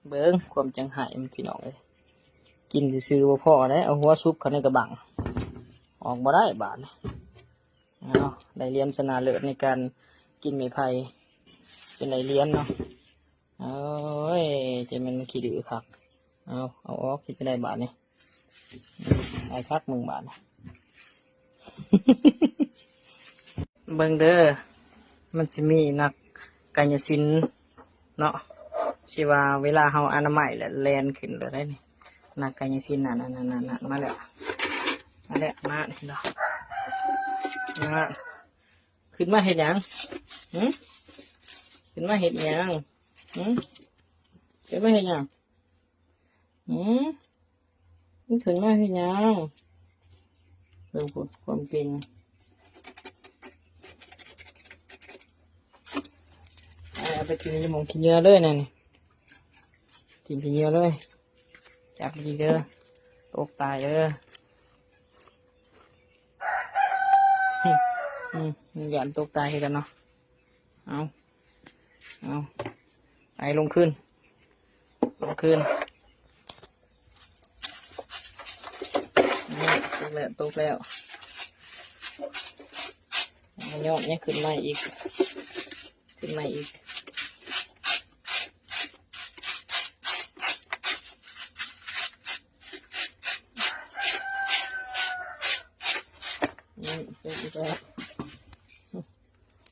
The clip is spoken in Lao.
ເບິ່ງຄວາມຈັງໄຫ້ມັນ ພີ່ນ້ອງເອີຍ ກິນຊື່ໆບໍ່ພໍເດ້ ເອົາຫົວຊຸບເຂົ້າໃນກະບັງ ອອກບໍ່ໄດ້ບາດນີ້. ເອົາ ໄດ້ຫຼຽນຊະນະເລີດໃນການກິນໄມ້ໄຜ່ ເປັນໄດ້ຫຼຽນເນາະ. ໂອ້ຍ ຈະແມ່ນຂີ້ດື້ຄັກ. ເອົາ ເອົາອອກ ເຮັດຈັ່ງໃດບາດນີ້? ໄດ້ຄັກ ເບິ່ງບາດນີ້ ເບິ່ງເດີ ມັນຊິມີນັກກາຍະສິນເນາະ ຊິວ່າເວລາເຮົາອະນາໄມແລ້ວແລ່ນຂຶ້ນໂລດໄດ໋ນີ້. ນັກກາຍະສິນນັ້ນ ນັ້ນໆໆ ມາແລ້ວ ມາແລ້ວ ມາ ເຫັນບໍ່ ມາ. ຂຶ້ນມາເຮັດຫຍັງ? ຫື? ຂຶ້ນມາເຮັດຫຍັງ? ຫື? ຂຶ້ນມາເຮັດຫຍັງ? ຫື? ມຶງຂຶ້ນມາເຮັດຫຍັງ? ເບິ່ງພຸ້ນ ຄວາມເກັ່ງ. ເອົາໄປຖິ້ມຢູ່ໝ່ອງຂີ້ເຫຍື້ອເລີຍນັ້ນນີ້ ຖິ້ມຂີ້ເຫຍື້ອເລີຍ. ຈັບດີເດີ ຕົກຕາຍເດີ. ອືມ ຢ້ານຕົກຕາຍຄືກັນເນາະ. ເອົາ ເອົາ ໄປລົງຄືນ ລົງຄືນ. ນີ້ ຕົກແລ້ວ ຕົກແລ້ວ. ເອົາ ຍອດຍັງຂຶ້ນໃໝ່ອີກ ຂຶ້ນໃໝ່ອີກ. ນີ້ ຕົກອີກແລ້ວ.